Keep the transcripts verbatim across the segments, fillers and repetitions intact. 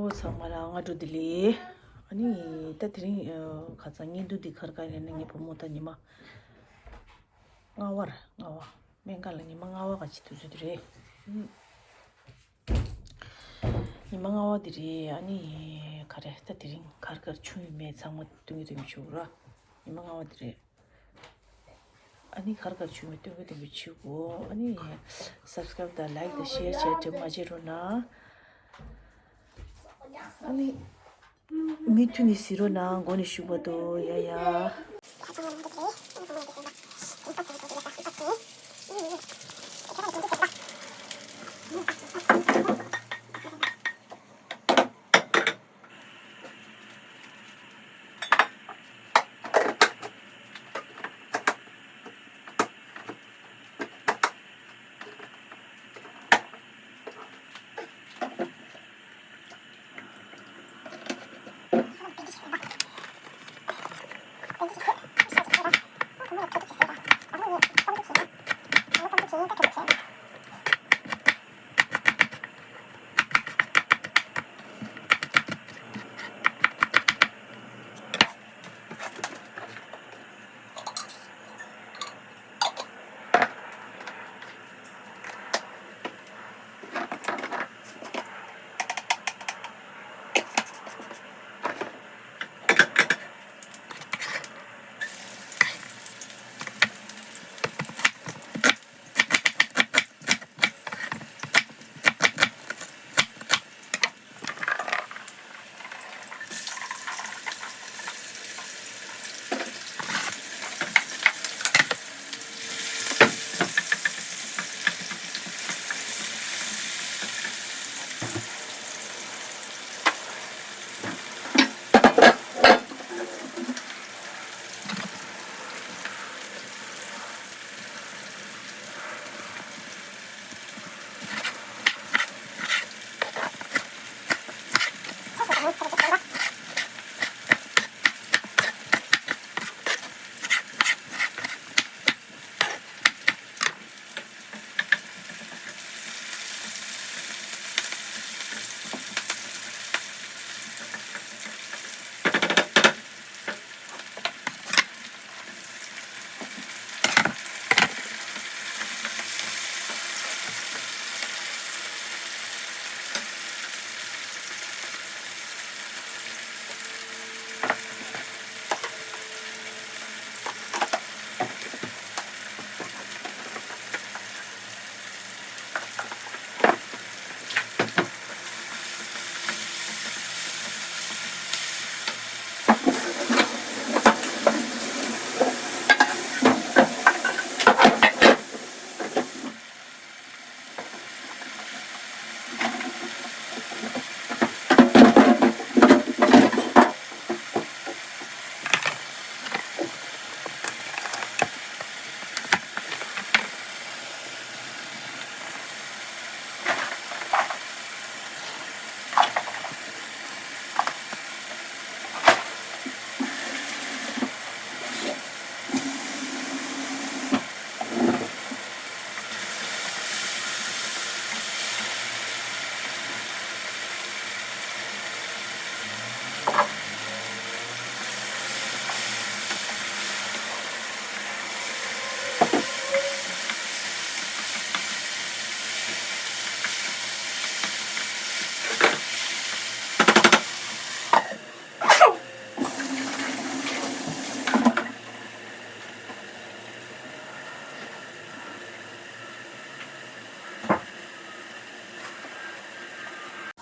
ཨོ་ཚང་མ་ལ་སྔ་དྲོ་བདེ་ལེགས། ཨ་ནི་ད་དེ་རིང་ཨ་ཁ་སང་བརྙན་ཐུང་འདི་ག་རེ་ག་རེ་ཡིན་ན། ངའི་བུ་མོ་ད་ཉི་མ་ལྔ་པར་ལྔ་པ་སྨན་ཁང་ལ་ཉི་མ་ལྔ་པ་ག་ཅིག་དུས་ཚོད་དེ་རེད། ཉི་མ་ལྔ་པ་དེ་རེད། ཨ་ནི་ག་རེ་ད་དེ་རིང་ག་རེ་ག་རེ་བྱུང་ཡོད་མེད་ཚང་མ་སྟོན་གྱི་སྟོན་གྱི་བྱུང་ར། ཉི་མ་ལྔ་པ་དེ་རེད། ཨ་ནི་ག་རེ་ག་རེ་བྱུང་མེད་སྟོན་གྱི་སྟོན་གྱི་བྱེད་དགོས། ཨ་ནི་སབ་སི་ཀ་རབ་དང་ལའིག་དང་ཤེར་བྱས་དྲན་མ་བརྗེད་རོགས་གནང་། ཨ་ནི་མུ་མཐུད་ནས་གཟིགས་རོགས་གནང་། མགོ་ནས་གཞུག་བར་དུ། ཡ་ཡ།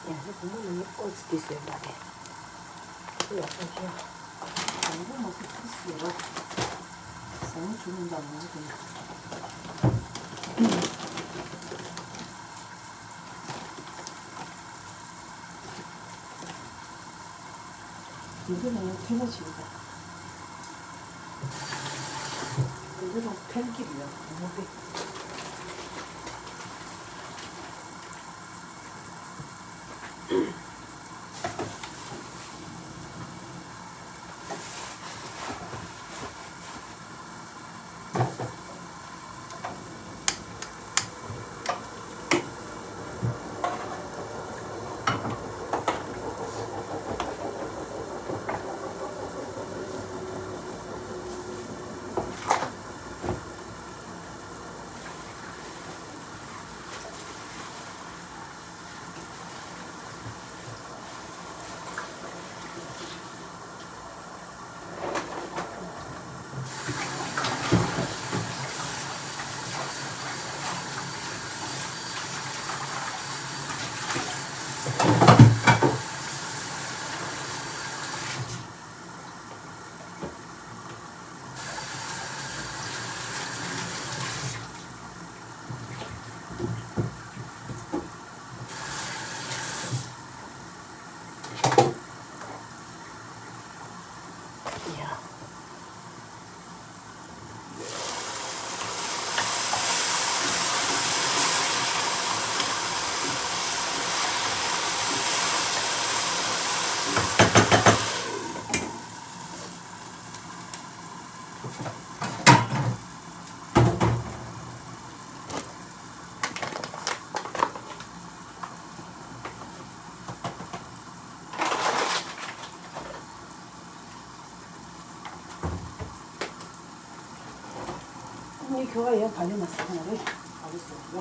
ཡང་ན་བུ་མོ་ནི་ཨོ་ཙི་དེ་བཟོས་པ་རེད། ཁྱོད་ཡག་པོ་ཤོད། དང་པོ་མ་ཟད་ཁུ་སི་ཡོད་ར། ཟ་མ་བྱུང་མི་འདུག་ང་ར་དེ་ནི། དེ་འདྲ་ལ་ཡང་ཐེ་བ་བྱེད་པ། དེ་འདྲ་ལ་ཕན་གྱི་རེད་ཡ་མོ་དེ། ཁྱོ་ག་ཡང་ག་ལེ་མ་ཟ་གི་ན་རེ། ག་ལེ་ཟ་གི་ཡ།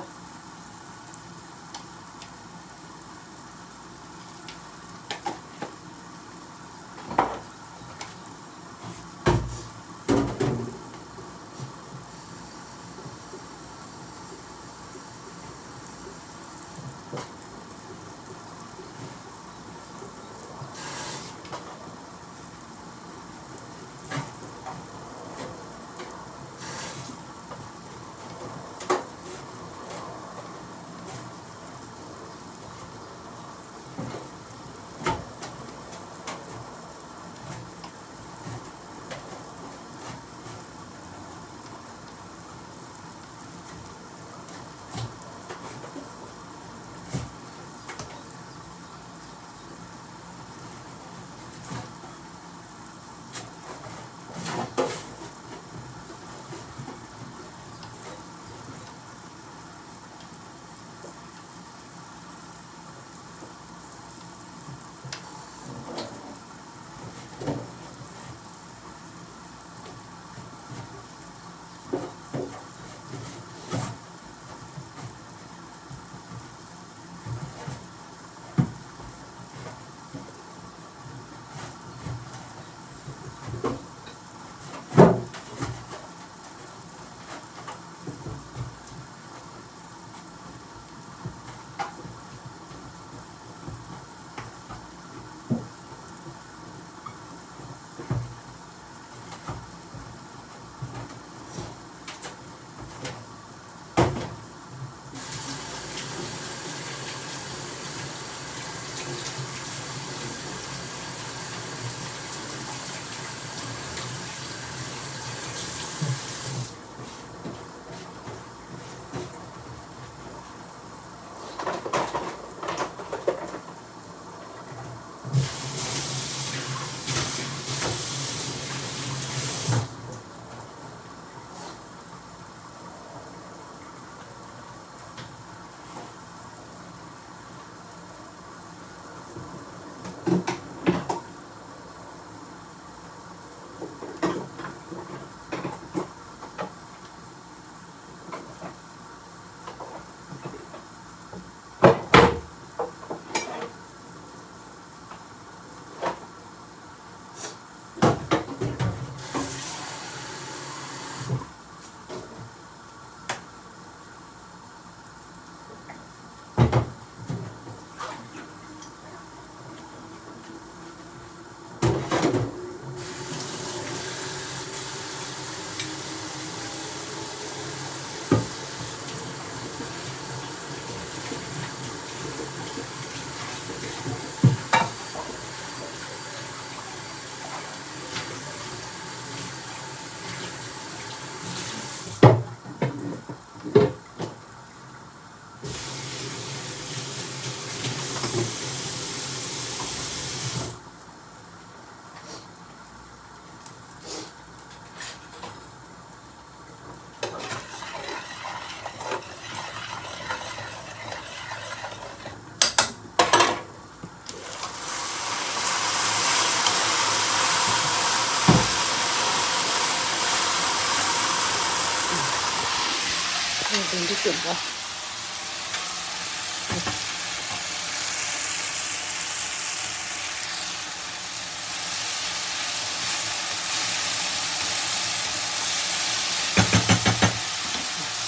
འདི་འདྲ་བྱས་པ།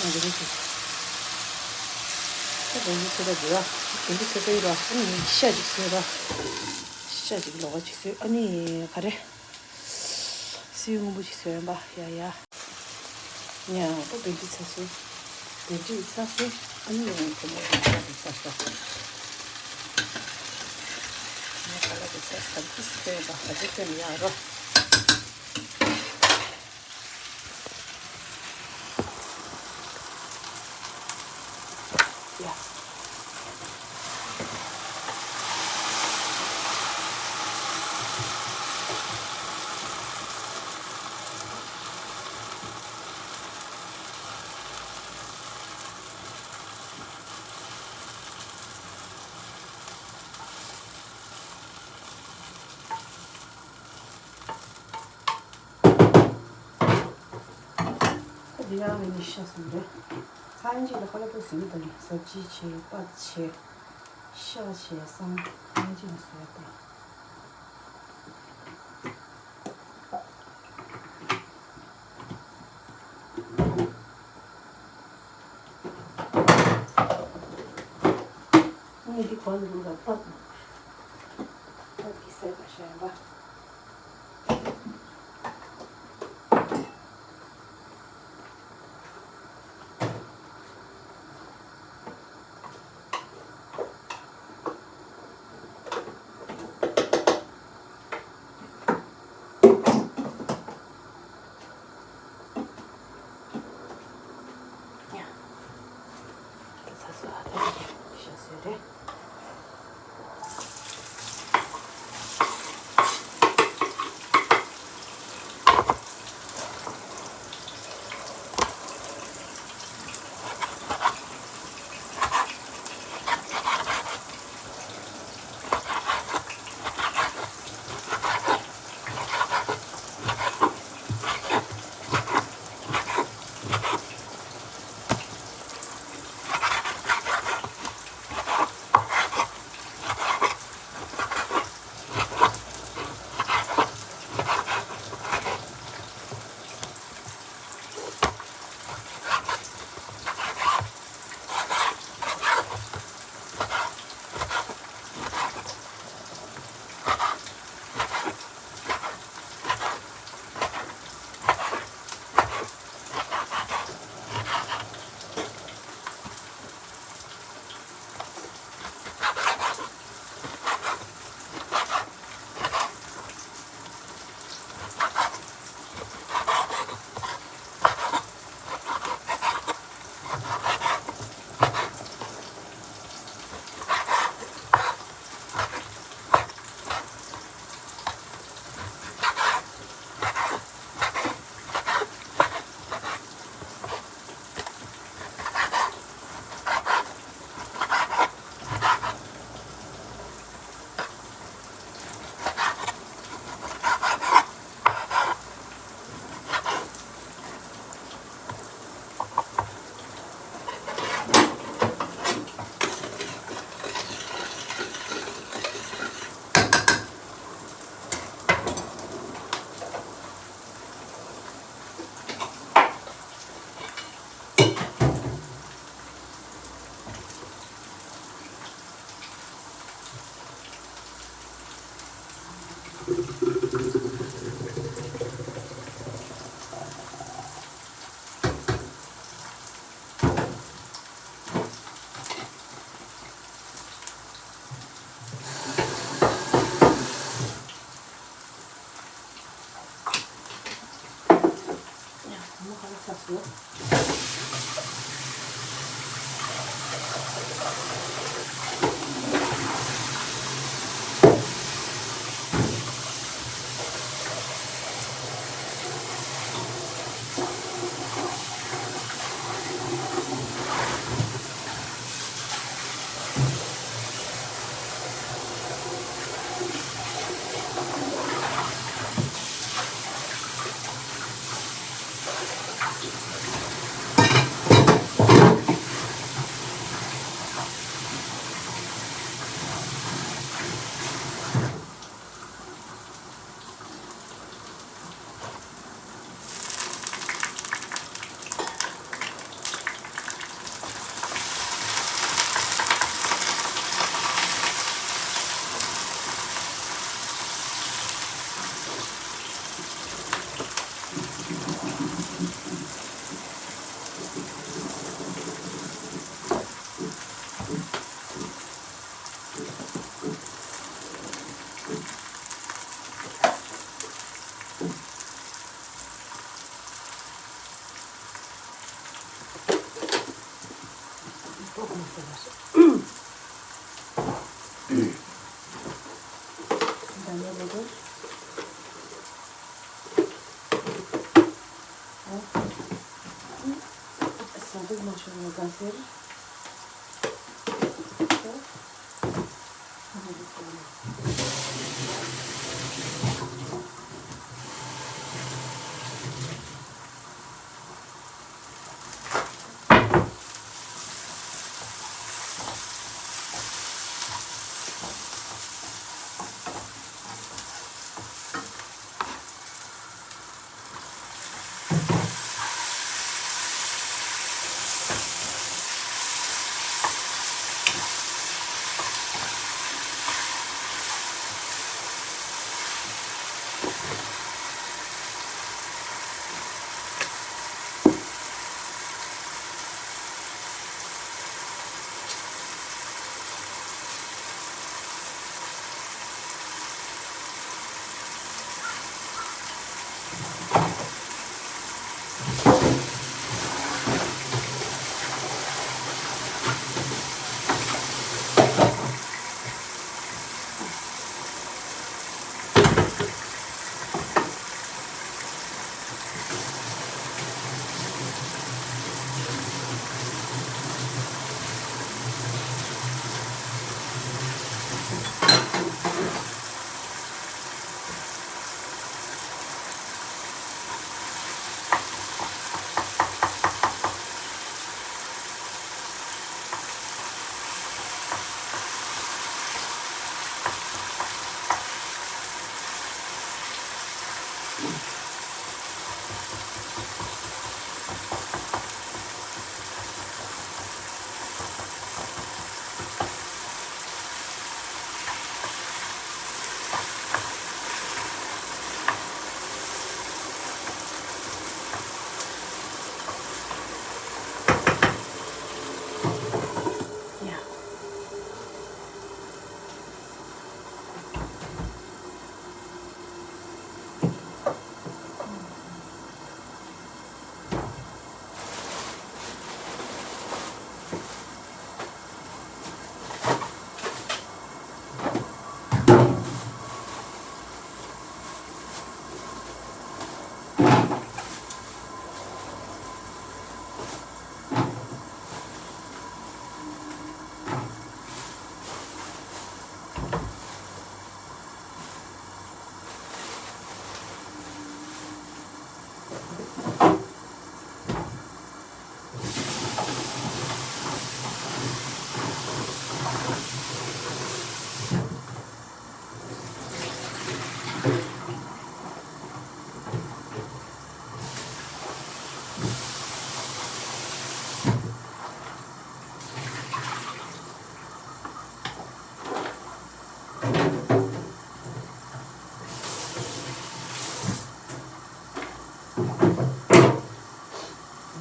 ཨ་འདི་འདྲ་བྱས། ད་འདི་འདྲ་བྱས་པ་འདི་ར། འདི་འདྲ་བྱས་པ་ཡིན་ར། ཨ་ནི་ཤ་ཅིག་བཟོས་ར། ཤ་ཅིག་ལོགས་ཀ་ཅིག་བཟོས། ཨ་ནི་ག་རེ། སིལ་སྔོན་པོ་ཅིག་བཟོས་ཡིན་པ། ཡ་ཡ། ཡ་ད་དེ་འདྲ་ཚ་སོང་། དེ་འདྲ་ཚ་སོང་། ཨ་ནི་ཡང་ཁོ་མོ་དེ་འདྲ་ཚ་སོང་། ངས་ཁ་ལག་དེ་ཚ་སོང་། ཏིས་ཁོས་ཡིན་པ་ག་ཚོད་ཁོས་མི་ཡག་རོ། ཡ། ཡང་ངས་ཤ་བཟོས་རེད། ཁ་ཡང་གཅིག་ལ་ཁ་ལ་པོ་བཟོས་ད་ནི་ཟབ་ཅི་བྱས་པ་བྱས། ཤ་བྱས་སང་ཁ་ཡང་གཅིག་ལ་བཟོས་ད། ངས་འདི་གོན་འདུག་ལ་ཕབ། ཕབ་ཀྱི་ཟས་པ་ཤ་ཡང་པ།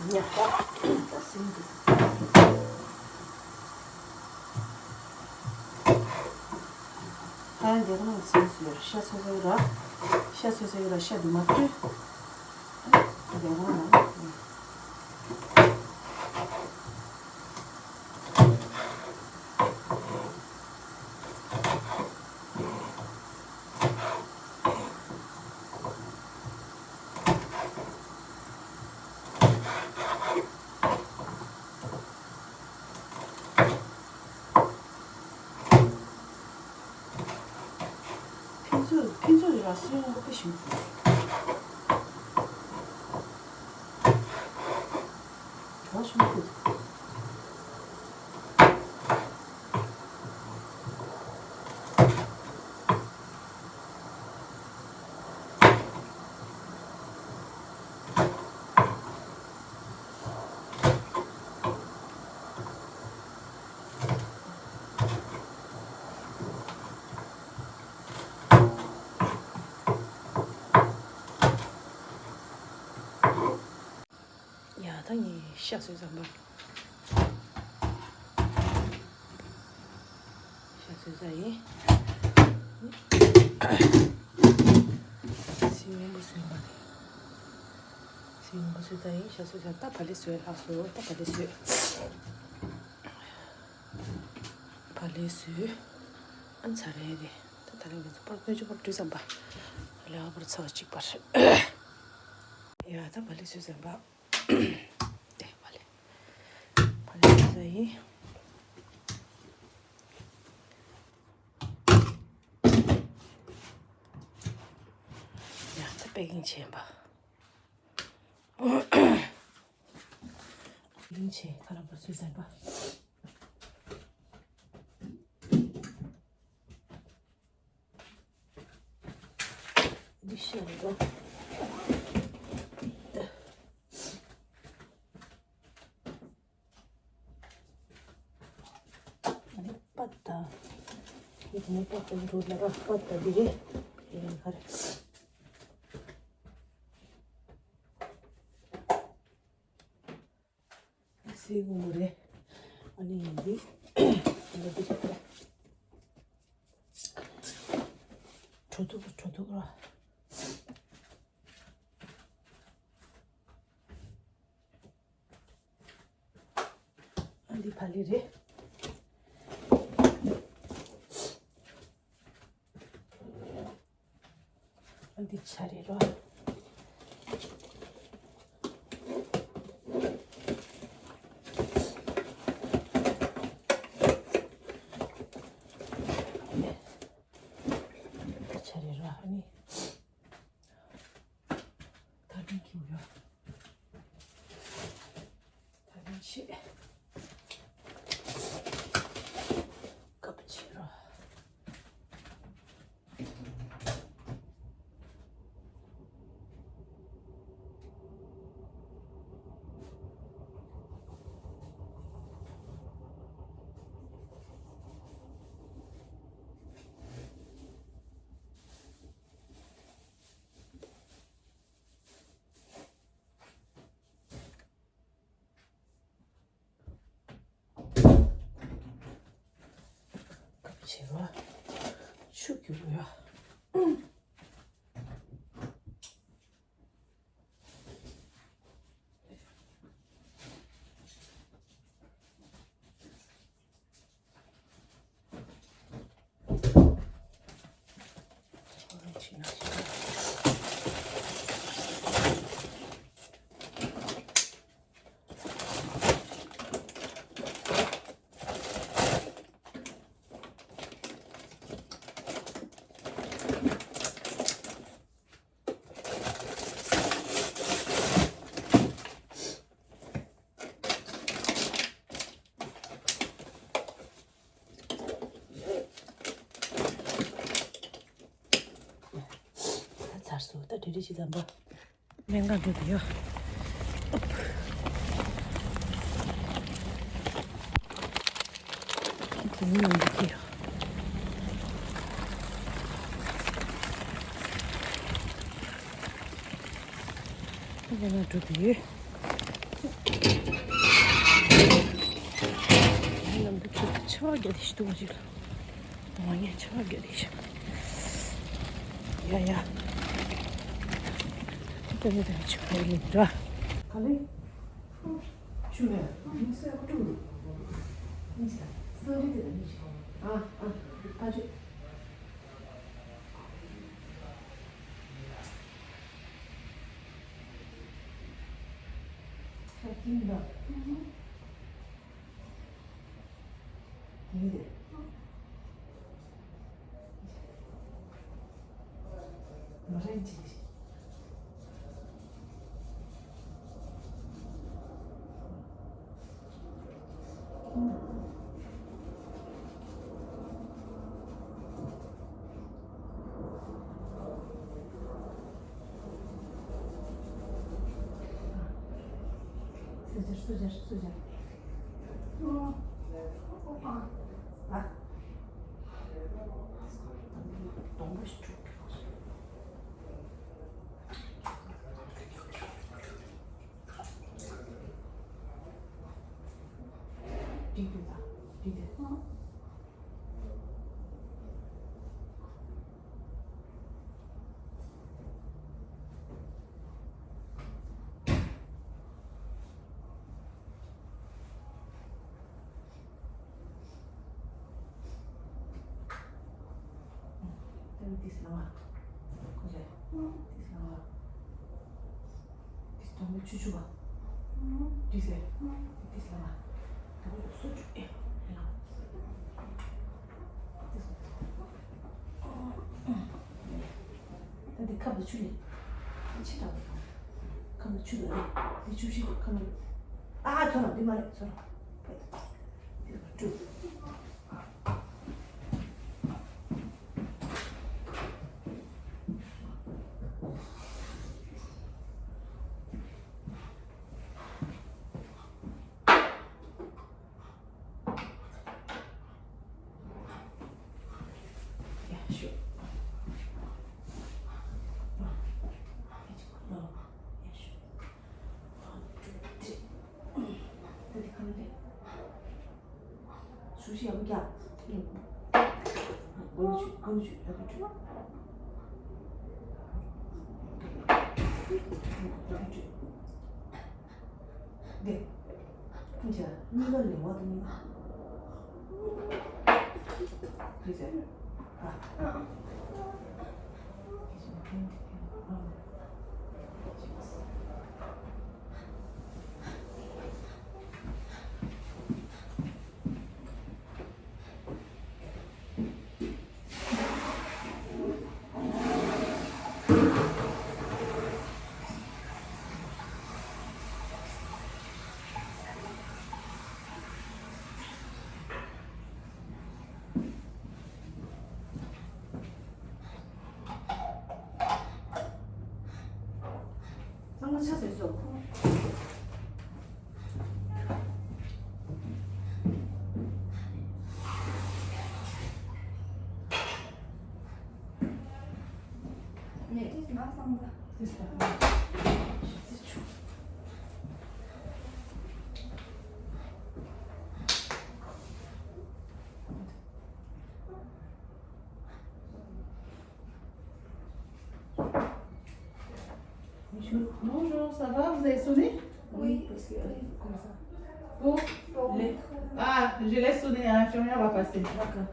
ཉག་ཁ་ད་ཟིན་འདུག་ཧ་ཡང་རྒྱ་གར་ནང་ཟིན་སོང་། ཤ་ཚོས་ཚོས་ར། ཤ་ཚོས་ཚོས་ར། ཤ་འདི་མ་ཐུལ། རྒྱ་གར་ནང་། ཕན་ཚུན་ཕན་ཚུན་ར་སེ་ཡོང་དཔེ་ཞིམ་ཟེར། ར་ཞིམ་ཟེར། ཡ་ད་ངས་ཤ་ཚོས་ཙམ་པ། ཤ་ཚོས་ཙམ་ཡིན། སི་འོང་པོ་ཚོས་པ་རེད། སི་འོང་པོ་ཚོས་ཙམ་ཡིན། ཤ་ཚོས་ཙམ། ད་བ་ལི་ཚོས་ལྷག་སོ། ད་བ་ལི་ཚོས། བ་ལི་ཚོས། ཨ་ཚ་རེད་དེ། ད་ད་རིང་ང་ཚོ་པར་སྣོད་ཆུ་པར་བྲུས་ཙམ་པ། ལས་ཀ་པར་ཚ་བ་གཅིག་པ་རེད། ཡ་ད་བ་ལི་ཚོས་ཙམ་པ། ཨེ་བ་ལི། བ་ལི་ཚོས་ཙམ་ཡིན། ཡ་ད་པེ་ཀིང་བྱས་པ། པེ་ཀིང་བྱས་ཁ་ར་པ་ཚོས་ཙམ་པ། འདི་ཤ་རེད་པ། འདི་པད་ད། འདི་ནི་པད་ད་འགྲོ་ལ་ར་པད་ད་འདི་རེད། ཡིན་ཁ་རེད། སི་འོང་པོ་རེད། ཨ་ནི་ཡིན་འདི། ཨ་ནི་འདི་རེད། བྲོ་འདུག་བྲོ་འདུག་ར། ཕ་ལི་རེད། འདི་ཆ་རེད་རོ། འདི་ཆ་རེད་རོ། ཨ་ནི། ད་ཐེངས་ཁྱེར་ཡོད། ད་ཐེངས་ཆེ། སྐབས་ཆེ་རོ། ཆེ་བ། ཆུ་རྒྱུག་ཡ། ད་ཚར་སོང་། ད་དེ་རིགས་ཅིག་དམ་པ། སྨན་ཁང་འགྲོ་གི་ཡོད། དེ་ནི་ཡོང་གི་ཡོད། སྨན་ཁང་འགྲོ་གི་ཡོད། ལམ་དུ་ཁྱེད་ཆར་པ་བརྒྱབ་དེ་ཞིག་འདུག་པ་ཅིག་ལ། ང་ངས་ཆར་པ་བརྒྱབ་དེ་ཞིག་ཡ་ཡ། ཁྱེད་ཀྱི་མི་དང་ཆུ་ཁ་ཡིན་འདྲ། ག་ལེ། ཆུ་ལེ། མི་སེར་ཀྲུ། མི་སེར་སེར་རི་དེ་ལ་མི་ཞིག་ཨ་ཨ་ཨ་ཅུ། ཁ་ཀིང་ད། ཡིན་ཏེ། མ་རེད་ཅིག་སུ་ཇར་སུ་ཇར་སུ་ཇར། ཨ། གདོང་པ་ཞིག་འཁྲུག་འཁྲུག་འགྲིག་འདུག་ད། འགྲིག་འདུག་ཏན་ཏིས་ལ་བ། ཁོ་ཚོས་ཏིས་ལ་བ། ཏིས་དོན་མེད་ཆུ་ཆུ་བ། ཏིས་ལ་བ། ཏིས་ལ་བ། ད་ཁོ་ཚོས་སུ་ཆུ་ཨེ། ལ་བ། ཏིས་ལ་བ། ད་འདི་ཁབ་ཏུ་ཆུ་ལས། ཕྱི་དྲག་པོ་དང་། ཁམས་ཆུ་ལ་རེད། འདི་ཆུ་ཤིང་ཁམས། ཨ་ཚོ་ལ་འདི་མ་རེད་ཚོ་ལ། འདི་ལ་བཀྲུ། ཡ་ཤོ། ཡ་ཤོ། ད་དེ་གང་རེད། ཤུ་ཤི་ཡག་པོ་རྒྱག་གང་གང་ཅུ་ཡག་པོ་ཅུ། འདི། ཁྱེད་ཅག་གཉིས་ཀ་ལེན་པ་དང་གཉིས་ཀ། ཁྱེད་ཅག་ཨ། གཙང་མ་ཆ་ཟོས་སོ། ནས་ཏིས་མ་བསམ་པ། ཏིས་མ་བསམ་པ། ཞིབ་རྩིས་ཆུ། Bonjour, ça va? Vous avez sonné? Oui, parce que, euh, comme ça. Pour? Pour le... Ah, je l'ai sonné, l'infirmière va passer. D'accord.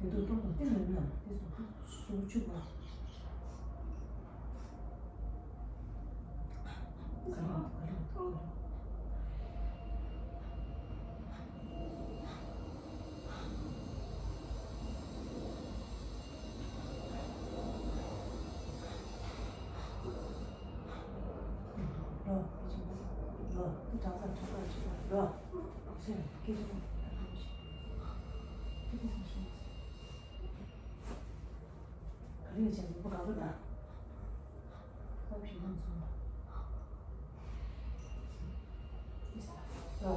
དེ་ཚོ་ཏོག་ཙམ་བསྟན་ན་ཡིན་ན་དེ་ཚོ་ཟུར་ཆུ་བ། ག་རེ་ག་རེ། ལོ། ལོ། འདི་གྲྭ་ས་གྲྭ་པ་ཆེ་བ་ལོ། སེམས་སྐད་ཆ་མ་ཐག་ཆོད། ཏི་ཏི་སེམས་ཤེས། ག་རེ་བྱས་ནས་བུ་དགའ་པོ་དང་། ཁོ་བྱིས་མང་སོང་། ལོ།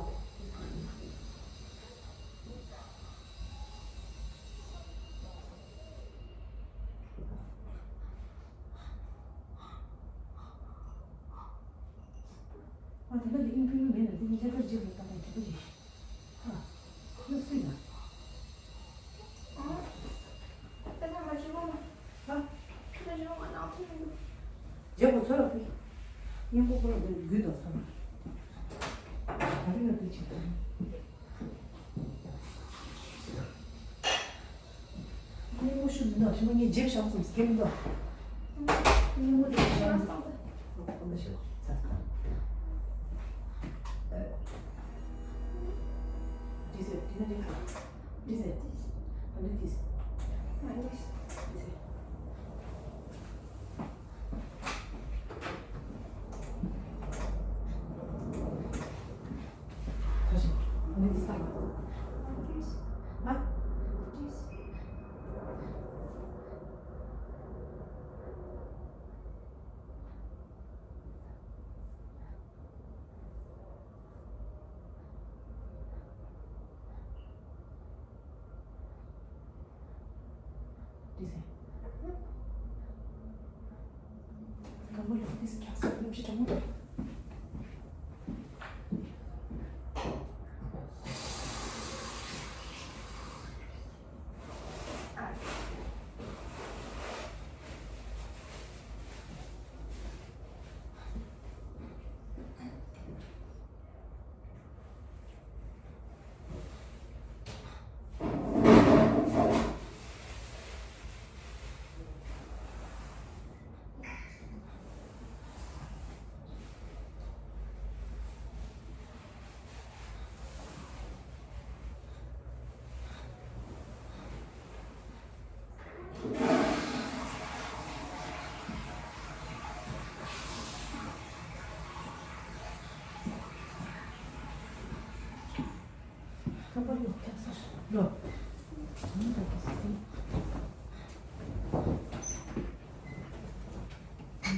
ཨ་དེ་འདྲ་གི་ཨིན་ཕུལ་མེད་ན་དེ་ནི་ལྷག་པར་རྗེས་ལ་བཏང་ན་འགྲིག་གི་རེད། ཨ། ཁོ་སུ་ཡིན་ན། ཨ། དེ་ན་མ་བྱེད་མ་ན། ཨ། དེ་ན་བྱེད་མ་ན་ཐུག་མི་འདུག་རྗེས་པོ་ཚོ་ལ་ཕུལ། སྙིང་པོ་ཁོ་ལ་འདི་དགོས་དང་སོང་། ག་རེ་ཡོད་དེ་བྱེད་དང་། སྙིང་པོ་ཤུགས་མི་འདུག་ཤུགས་མི་ངས་རྗེས་བཞག་སོང་སྐད་མི་འདུག་སྙིང་པོ་དེ་ཤུགས་མི་འདུག་ཁོ་ཁོ་ན་ཤུགས་ཚ། This is, this is, this is, this is. 다시. This is. 아?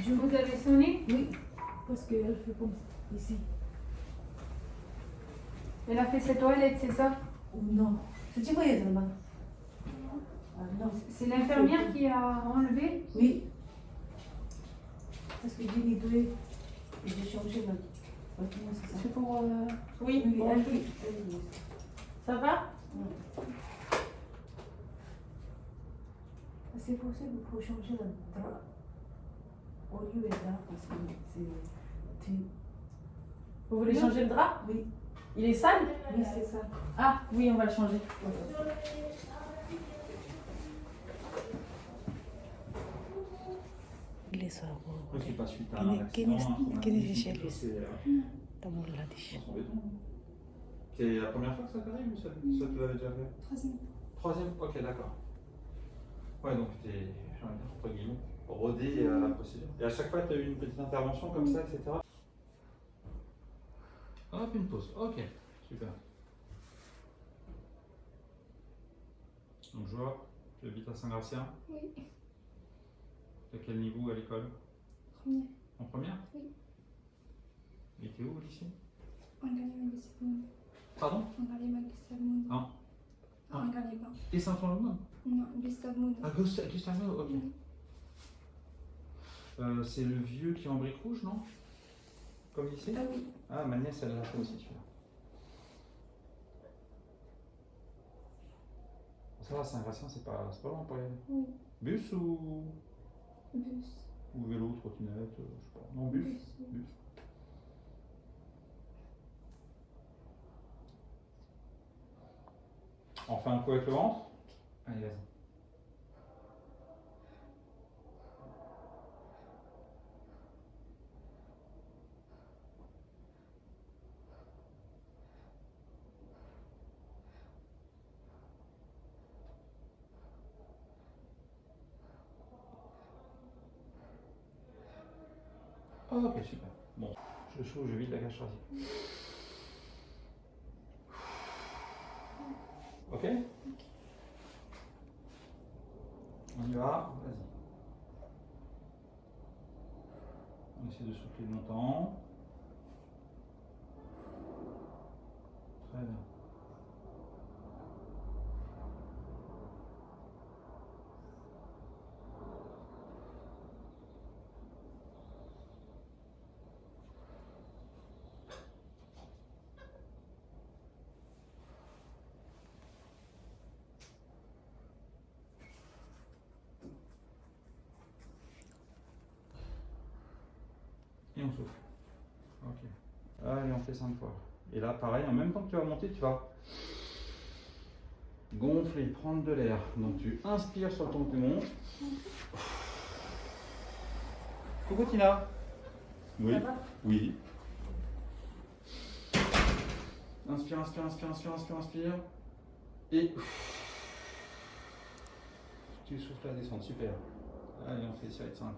Vous avez sonné ? Oui, parce qu'elle fait comme ça, ici. Elle a fait ses toilettes, c'est ça ? Non, c'est pas elle, non. Ah, non. C'est l'infirmière qui a enlevé ? Oui. Parce que j'ai nettoyé et j'ai changé le vêtement, c'est ça. C'est pour, euh, oui, oui, elle, oui. Ça va ? C'est possible pour changer le drap. Au lieu de là, parce que c'est... Vous voulez changer le drap ? Oui. Il est sale ? Oui, c'est ça. Ah, oui, on va le changer. Il est ça. C'est pas suite à un accident, un traumatisme, quelque chose, c'est, euh, c'est embêtant. C'est la première fois que ça t'arrive ou ça, ça te l'avait déjà fait ? Troisième. Troisième ? Ok, d'accord. Ouais, donc t'es, j'ai envie de dire, entre guillemets, rodé à la procédure. Et à chaque fois, t'as eu une petite intervention comme ça, et cetera. Hop, une pause. Ok, super. Donc je vois, tu habites à Saint-Gratien. Oui. T'as quel niveau à l'école ? Première. En première ? Oui. Et t'es où au lycée ? Angalima Gustave Maude. Pardon ? Angalima Gustave Maude. Ah. Ah. Angalima. Et Saint-Antoine ? Non, Gustave Maude. Ah, Gust- Gustave Maude, ok. Oui. Euh, c'est le vieux qui est en briques rouges, non ? Comme lycée ? Ah oui. Ah, ma nièce, elle l'a fait aussi, celui-là. Ça va, Saint-Gratien, c'est pas, c'est pas loin pour y aller. Oui. Bus ou... Bus. Ou vélo, trottinette, euh, je sais pas. Non, bus. Bus, oui. Bus. On fait un coup avec le ventre ? Allez, vas-y. Ok, super. Bon, je souffle, je vide la cage thoracique. Ok ? On y va, vas-y. On essaie de souffler longtemps. Très bien. Et on souffle. Ok. Allez, on fait cinq fois. Et là, pareil, en même temps que tu vas monter, tu vas gonfler, prendre de l'air. Donc tu inspires sur ton poumon. Coucou Tina. Oui. Ça va ? Oui. Inspire, inspire, inspire, inspire, inspire, inspire. Et tu souffles la descente, super. Allez, on fait ça, et ça.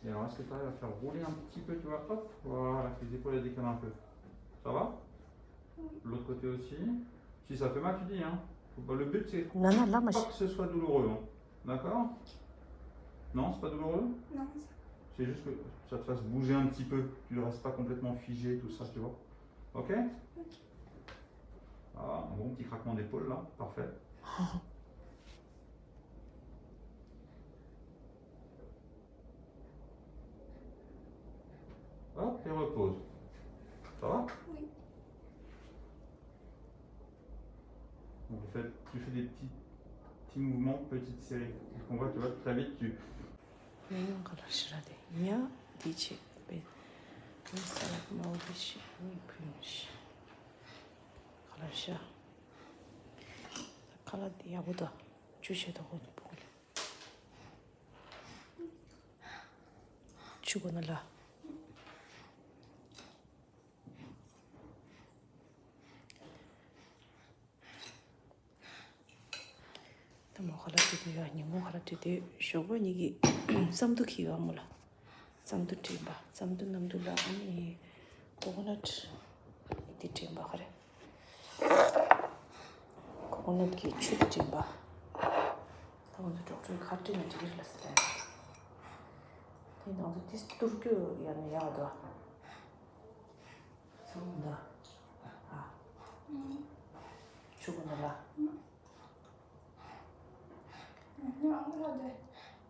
Et alors, est-ce que tu arrives à faire rouler un petit peu, tu vois ? Hop, voilà, que les épaules elles décalent un peu. Ça va ? L'autre côté aussi. Si ça fait mal, tu dis, hein. Faut pas- Le but, c'est pas que ce soit douloureux, hein. D'accord ? Non, c'est pas douloureux ? Non, ça. C'est juste que ça te fasse bouger un petit peu. Tu ne restes pas complètement figé, tout ça, tu vois. Ok ? Ah, un bon petit craquement d'épaule, là. Parfait. Hop, et repose. Ça va ? Oui. Donc, tu fais, tu fais des petits, petits mouvements, petites séries. On voit, tu vois, très vite, tu. ཡང་ཁ་ལག་ཞིག་ར་དེ་ཡང་འདི་བྱེད་པས། ས་ལག་མའོ་འདི་ཞིག་ནི་ཕུན་ཞིག་ཁ་ལག་ཤ། ཁ་ལག་དེ་ཡག་པོ་དང་ཆུ་ཆེ་དོག་པོ་ཕུག་ལ། ཆུ་གོ་ན་ལ། ད་མོ་ཁ་ལག་དེ་དེ་ཡ་ཉིན་མོ་ཁ་ལག་དེ་དེ་ཞོགས་པ་གཉིས་ཀྱི་རྩམ་དུ་ཁྱི་ཡོད་མོ་ལ། རྩམ་དུ་དྲན་པ། རྩམ་དུ་གནམ་དུ་ལ་ཨ་ནི་ཀོ་ཀོ་ནཊ་དེ་དྲན་པ་ཁ་རེ། ཀོ་ཀོ་ནཊ་གི་ཆུ་དེ་དྲན་པ། ད་ང་ཚོ་ཌོག་ཊར་ཁ་དྲི་ན་འགྲིག་གི་རེད་ལ་ཟེར་ཡ། དེ་ནང་དུ་ཏིས་ཏུར་རྒྱུ་ཡ་ནི་ཡག་འདུག་ཚང་མ་འདུག་ཨ། ཆུ་གོ་ནི་ལ།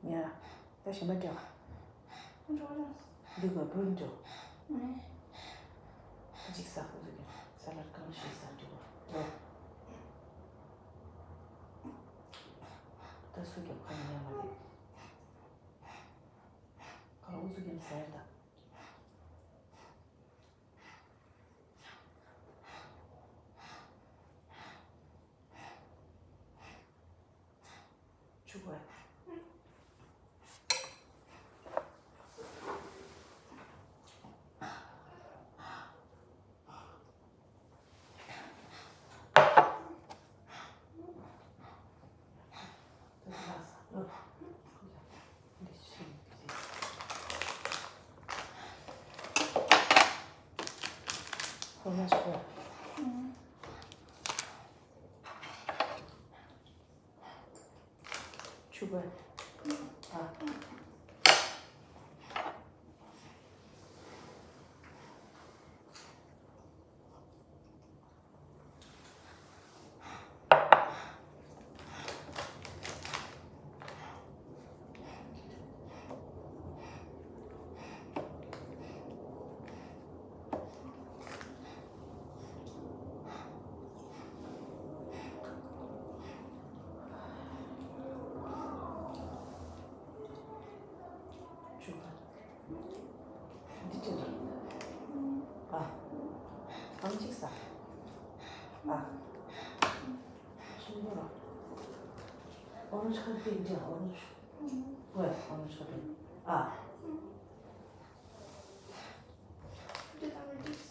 ཡ། ད་ཞིམ་པ་འདྲ། འདི་ག་བུན་འདྲ། ཅིག་ཟ་ཁུ་ཟིག་གི་ས་ལར་གང་ཞིག་ཟ་འདྲ་བ། ད་སུ་རྒྱབ་ཁ་ནས་ཉལ་མ་རེད། ག་ལ་འུ་ཚུགས་ཀྱང་ཟེར་ད། ཆུ་བ། ཆུ་བ། ཨ། འདི་དྲན་རེད། ཨ། ཨང་གཅིག་ཟ། ཨ། ཤིང་ཏོག་ར། ཨོ་རེན་ཇི་ཁ་པིང་འདྲ། ཨོ་རེན་ཇི། ཝེ། ཨོ་རེན་ཇི་ཁ་པིང་། ཨ། འདི་དང་འདི་ཟ།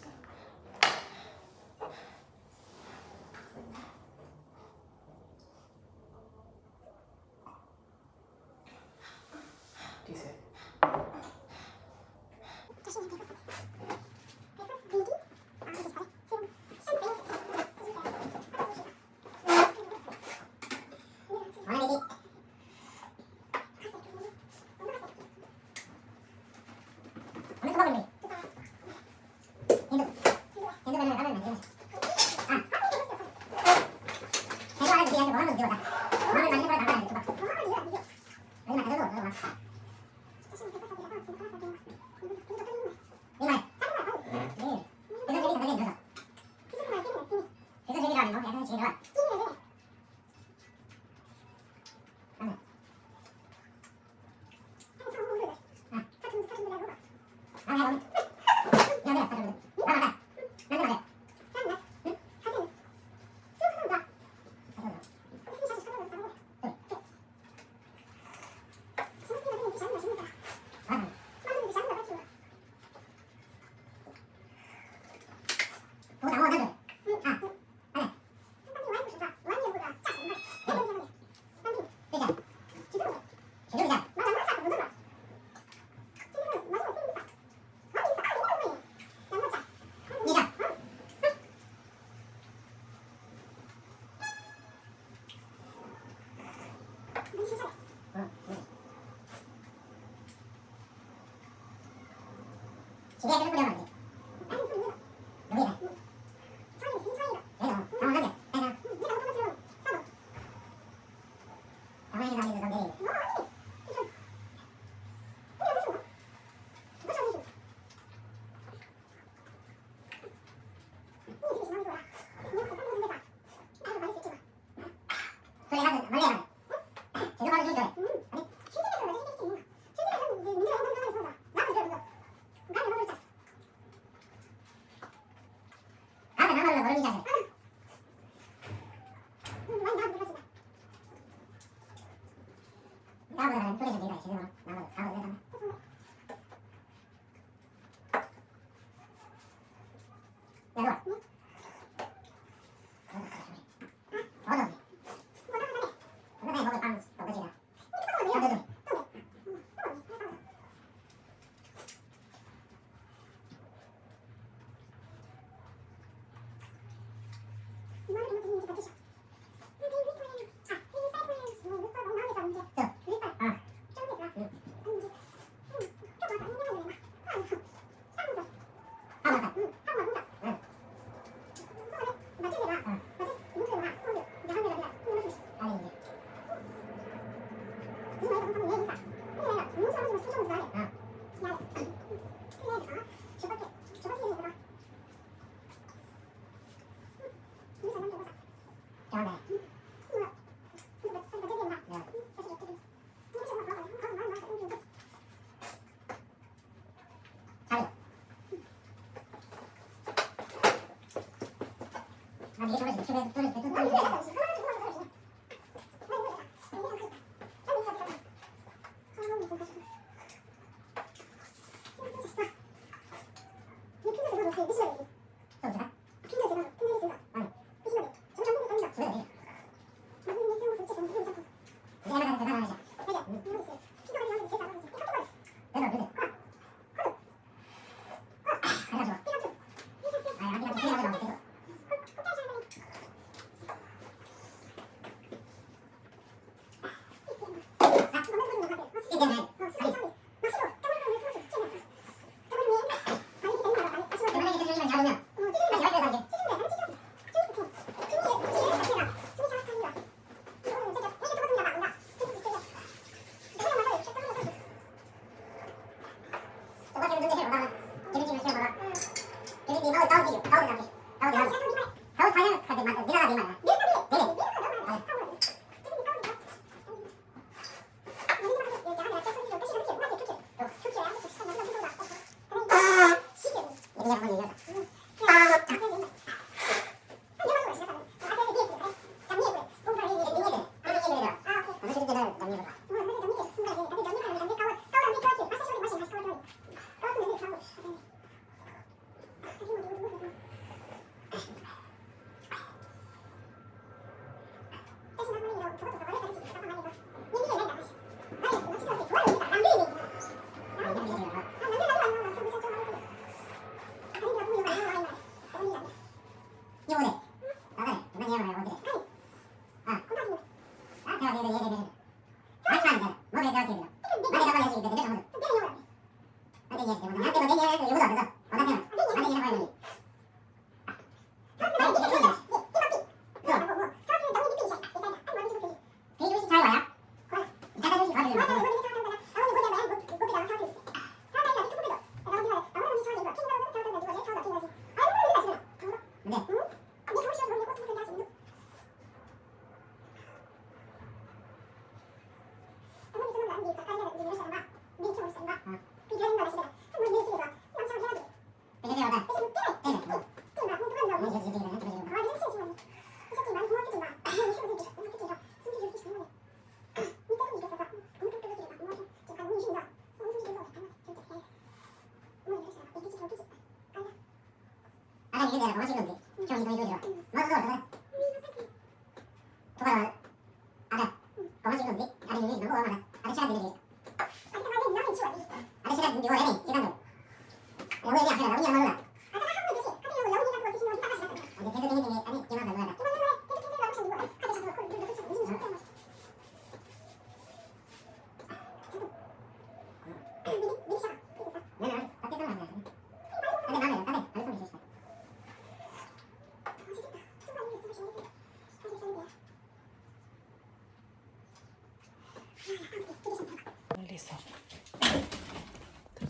ད་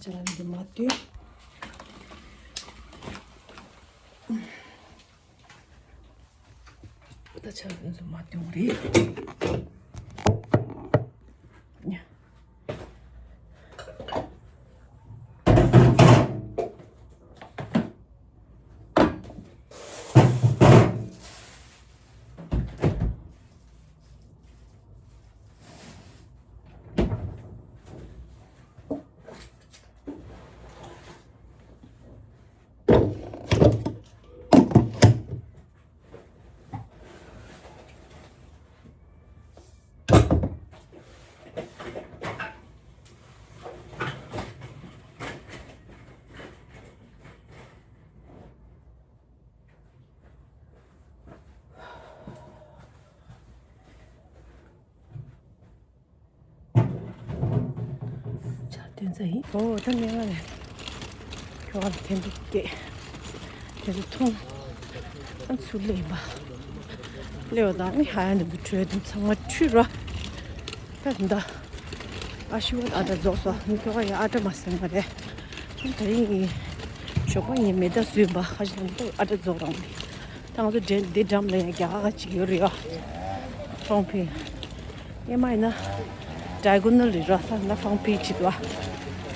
ཅ་ལག་འདི་མ་བཏོན། ད་ཅ་ལག་འདི་ཚོ་མ་བཏོན་རེད། ཆར་ཐོན་ས་ཡིན། ཨོ་ད་སྨན་ཁང་ནས་ཁྱོ་ག་ལ་ཐན་ཏུ་སྐྱེས། ཐན་ཏུ་ཐོང་། ཨ་ཚུར་སླེབས་ཡིན་པ། སླེབས་པ་དང་ནི་ཧ་ཡ་འདི་ཚོ་བྲོས་འདུག་ཚང་མ་འཁྲུད་རོ། ད་འདི་ཨ་ཤི་བ་ཨ་ཏྲ་རྫོགས་སོ། ངའི་ཁྱོ་ག་ཡ་ཨ་ཏྲ་མ་ཟིན་པ་རེད། ད་རིང་ངའི་ཞོགས་པ་ངའི་མེ་མདའ་བཟོས་པ་ཁ་ཤས་ལ་ཨ་ཏྲ་རྫོགས་རང་རེད། ད་ང་ཚོ་འདྲེ་འདི་འགྲམ་ལ་ཡང་རྒྱ་གར་གཅིག་ཡོད་རེད་ཡ། ཧྥང་ཕིང་། ངས་མ་ཡིན་ན་ཌའི་གོ་ནལ་རེད་ར། ས་ན་ཧྥང་ཕིང་གཅིག་འདུག་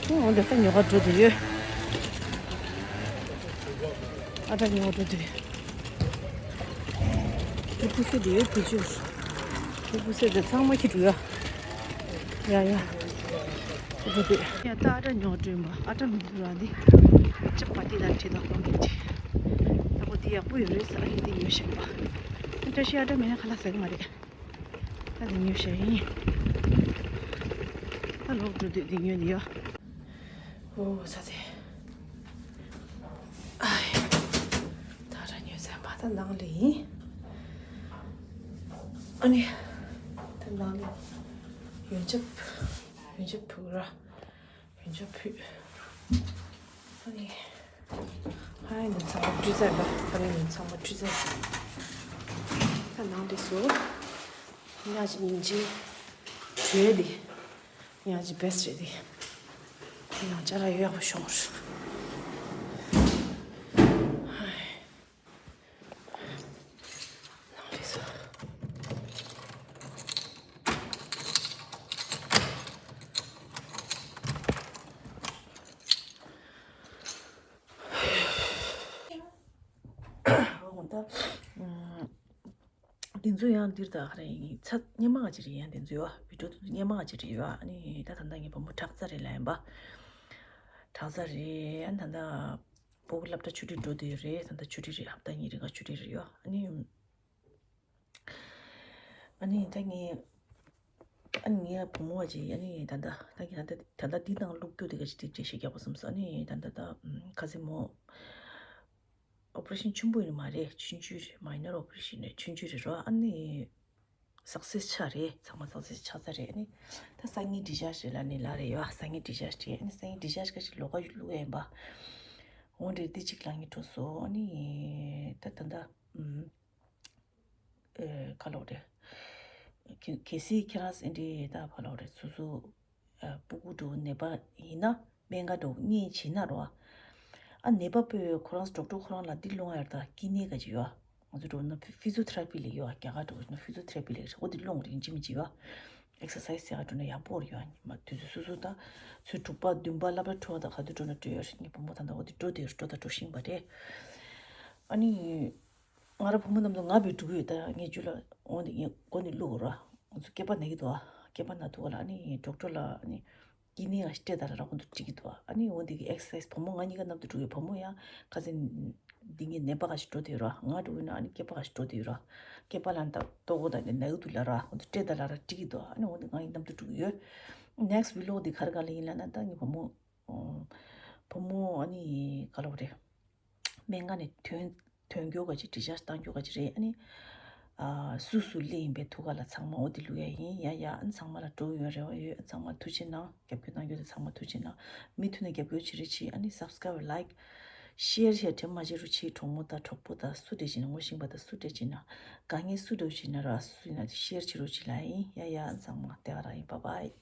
ཨ། འོ་འདི་ལྟ་ཉོ་ག་འགྲོ་འདོད་ཡོད། ཨ་ད་ཉོ་ག་འགྲོ་འདོད་ཡོད། ཁྱེད་ཕུ་སེ་འདི་ཡོད་དེ་ཅུ། ཁྱེད་ཕུ་སེ་འདི་ཚང་མ་ཁྱེད་འགྲོ་ཡ། ཡ་ཡ། འགྲོ་འདོད་ཡ། ད་ཨ་ད་ཉོ་ག་འགྲོ་ཡིན་པ། ཨ་ད་མི་འདུག་ར་འདི། ཅི་པ་ཏི་ལ་བྲིས་དང་ཧྥང་ཕིང་གཅིག་ད་གོ་འདི་ཡག་པོ་ཡོད་རེད་ས། ཨ་ཡིན་འདི་ཉོ་ཤེས་པ། བཀྲ་ཤིས་ཨ་ད་མེད་ན་ཁ་ལག་ཟ་གི་མ་རེད། ད་དེ་ཉོས་བཞག་ཡིན། ད་ལོག་འགྲོ་དུས་དེ་ཉོས་ནི་ཡོད། ཨོ་ཚ་དེ། ཨའི། ད་ར་ཉོས་ཚན་པ་ད་ནང་ལ་ཡིན། ཨ་ནི། ད་ནང་ལ་ཡོན་ཆབ། ཡོན་ཆབ་ཕུག་ར། ཡོན་ཆབ་ཕུད། ཨ་ནི། ཨ་ནི་ཚང་མ་བཀྲུས་ཚར་བ། ཨ་ནི་ཚང་མ་བཀྲུས་ཚར། ད་ནང་དུ་སོ། ཉག་ཅིག་ཉིན་གཅིག་བྲོས་ཏེ། ཉག་ཅིག་བེས་རེད་དེ། ཡང་ཅ་ལག་ཡག་པོ་ཤོང་རེད། ནང་རེད་སོ། འོ་ད། འདི་ཚོ་ཡང་འདིར་ད་ག་རེ་ཡིན། ཚ་སྙན་མ་ག་ཅིག་རེད། ཡང་འདི་ཚོ་ཡོད་བི་ཌིའོ་དེ་ཚོ་སྙན་མ་ག་ཅིག་རེད་ཡོད། ཨ་ནི་ད་ད་ལྟ་ངའི་བུ་མོ་ཁྲག་རྩ་རེད་ལབ་ཡིན་པ། ཁྲག་རྩ་རེད། ཨ་ནི་ད་ལྟ་སྤོ་བོ་སློབ་གྲྭ་ཆུ་ཊི་འགྲོ་དུས་རེད། ད་ལྟ་ཆུ་ཊི་རེད། ཧབ་ཏ་གཉིས་རིང་ག་ཆུ་ཊི་རེད་ཡོད། ཨ་ནི། ཨ་ནི་ད་ངའི། ཨ་ནི་ངའི་བུ་མོ་བ་ཅིག་ཨ་ནི་ད་ལྟ་ད་ངའི་ད་ལྟ་ད་ལྟ་འདི་ནང་བླུག་རྒྱུ་དེ་ག་ཅིག་དེ་འགྲེལ་བཤད་རྒྱག་པ་བསམ་སོང་། ཨ་ནི་ད་ལྟ་ད་ཁ་སེ་མོ། ཨོ་པ་རེ་ཤན་ཆེན་པོ་ཡིན་མ་རེད། ཆུང་ཆུང་རེད། མའི་ནར་ཨོ་པ་རེ་ཤན་རེད། ཆུང་ཆུང་རེད་རོ། ཨ་ནི་སག་སེས་ཆགས་རེད། ཚང་མ་སག་སེས་ཆགས་ཚར་རེད། ཨ་ནི་ད་སང་ཉིན་ཌི་ཤཱར་ཇི་རེད་ལབ་ནི་ལབ་རེད་ཡོད། སང་ཉིན་ཌི་ཤཱར་ཇི་རེད། ཨ་ནི་སང་ཉིན་ཌི་ཤཱར་ཇི་ག་ཅིག་ལོགས་ཀ་བླུག་ཡ་ཡིན་པ། འོ་འདྲ་འདི་གཅིག་ལབ་ནི་འགྲོ་སོང་། ཨ་ནི་ད་ད་ད་ཨུམ། ཨེ་ག་ལབ་རེད། གལ་གལ་སྲིད་ཁྱེད་རང་ཨེ་འདྲའི་ད་ག་ལབ་རེད། སོ་སོ་ཨ་སྤུ་གུ་འདྲ་བོ་ནད་པ་ཡིན་ན། སྨན་ཁང་འདྲ་བོ་གཉེན་བྱེད་ན་རོ། ཨ་ནད་པ་པོས་ཁོ་རང་ཌོག་ཊར་ཁོ་རང་ལ་འདི་སློང་ཡ་ད་སྐྱིད་ནད་ག་ཅིག་ཡོད། ང་ཚོ་འདྲ་བོ་ན་ཕི་ཕི་ཛི་ཡོ་ཐེ་ར་པི་ལབ་ཡོད། རྒྱ་གར་འདྲ་བོ་ན་ཕི་ཛི་ཡོ་ཐེ་ར་པི་ལབ་ཡོད། འོ་འདི་སློང་རིན་ཅི་མི་གཅིག་ཡོད། ཨེག་སར་སའི་ཛི་ཟེར་ག་འགྲོ་ན་ཡག་པོ་རེད་ཡོད། ཨ་ནི་མ་དུས་ཚོད་སོ་སོ་ད་ཚོད་དྲུག་པ་བདུན་པ་སློབ་གྲྭ་འགྲོ་བ་ད་ག་དུས་འགྲོ་ན་འགྲོ་ཡོད་རེད། ངའི་བུ་མོ་ད་ད་འོ་འདི་འགྲོ་དེ་འགྲོ་ད་འགྲོ་བཞིན་པ་རེད། ཨ་ནི། ང་རང་བུ་མོ་རྣམས་ཚོ་ང་བས་འགྲོ་གི་ཡོད། ད་ངས་རྒྱུ་ལ་འོང་དེ་ངས་མགོ་ནས་བླུག་ར། ང་ཚོ་སྐེད་པ་ན་གི་འདུག་ཨ་སྐེད་པ་ན་དུས་ག་ལ་ཨ་ནི་ཌོག་ཊར་ལ་ཨ་ནི་སྐྱིད་ནད་ལ་སྤྲད་ད་ལ་ར་ཁོང་ཚོ་འགྲིག་གི་འདུག་ཨ་ནི་འོང་དེ་གི་ཨེག་སར་སའི་ཛི་བུ་མོ་ང་གཉིས་ཀ་མཉམ་དུ་འགྲོ་གི་ཡོད། བུ་མོ་ཡང་ཁ་སང་འདི་ངས་ནད་པ་ག་ཞིག་འགྲོ་དེ་ཡོད་ར། ང་འགྲོ་གི་ན་ཨ་ནི་སྐེད་པ་ག་ཞིག་འགྲོ་དེ་ཡོད་ར། སྐེད་པ་ལ་ད་ལྟོ་གོ་ད་ནི་ན་གི་འདུག་ལ་ར། ཁོང་ཚོ་སྤྲད་ད་ལ་ར་འགྲིག་གི་འདུག་ཨ་ནི་འོང་དེ་ང་གཉིས་མཉམ་དུ་འགྲོ་གི་ཡོད། ནེག་སི་ཊི་བི་ལོག་འདི་ག་རེ་ག་ལ་ཡིན་ལབ་ན་ད་ངའི་བུ་མོ། བུ་མོ་ཨ་ནི་ག་ལབ་རེད། སྨན་ཁང་ནས་ཐོན་ཐོན་རྒྱུ་ག་ཅིག་ཌི་ཆར་ཇི་བཏང་རྒྱུ་ག་ཅིག་རེད། ཨ་ནི་ཨ་སུ་སུ་སླེབས་ཡིན་པའི་ཐུག་ག་ལ་ཚང་མ་འོ་དེ་བླུག་ཡ་ཡིན། ཡ་ཡ་ཨ་ནི་ཚང་མ་ལ་འགྲོ་ཡོང་རེ་བ་ཡོད། ཨ་ཚང་མ་ཐུགས་རྗེ་གནང་། རྒྱབ་སྐྱོར་གནང་རྒྱུ་དེ་ཚང་མ་ཐུགས་རྗེ་གནང་། མུ་མཐུད་ནས་རྒྱབ་སྐྱོར་བྱེད་རེ་བྱེད། ཨ་ནི་སབ་སི་ཀ་རའིབ་ལའིཀ་ཤེར་བྱས་དྲན་མ་བརྗེད་རོགས་བྱེད། གྲོགས་མོ་དང་གྲོགས་པོ་དང་སུ་འདྲ་བྱེད་ན་ངོ་ཤེས་པ་དང་སུ་འདྲ་བྱེད་ན་དཀའ་ངལ་སུ་འདྲ་བྱེད་ན་ར་སུ་ཡིན་ན་དེ་ཤེར་བྱེད་རོགས་བྱེད་ལ་ཡིན། ཡ་ཡ་ཨ་ནི་ཚང་མ་དེ་ག་རང་ཡིན། བྷའི་བྷའི།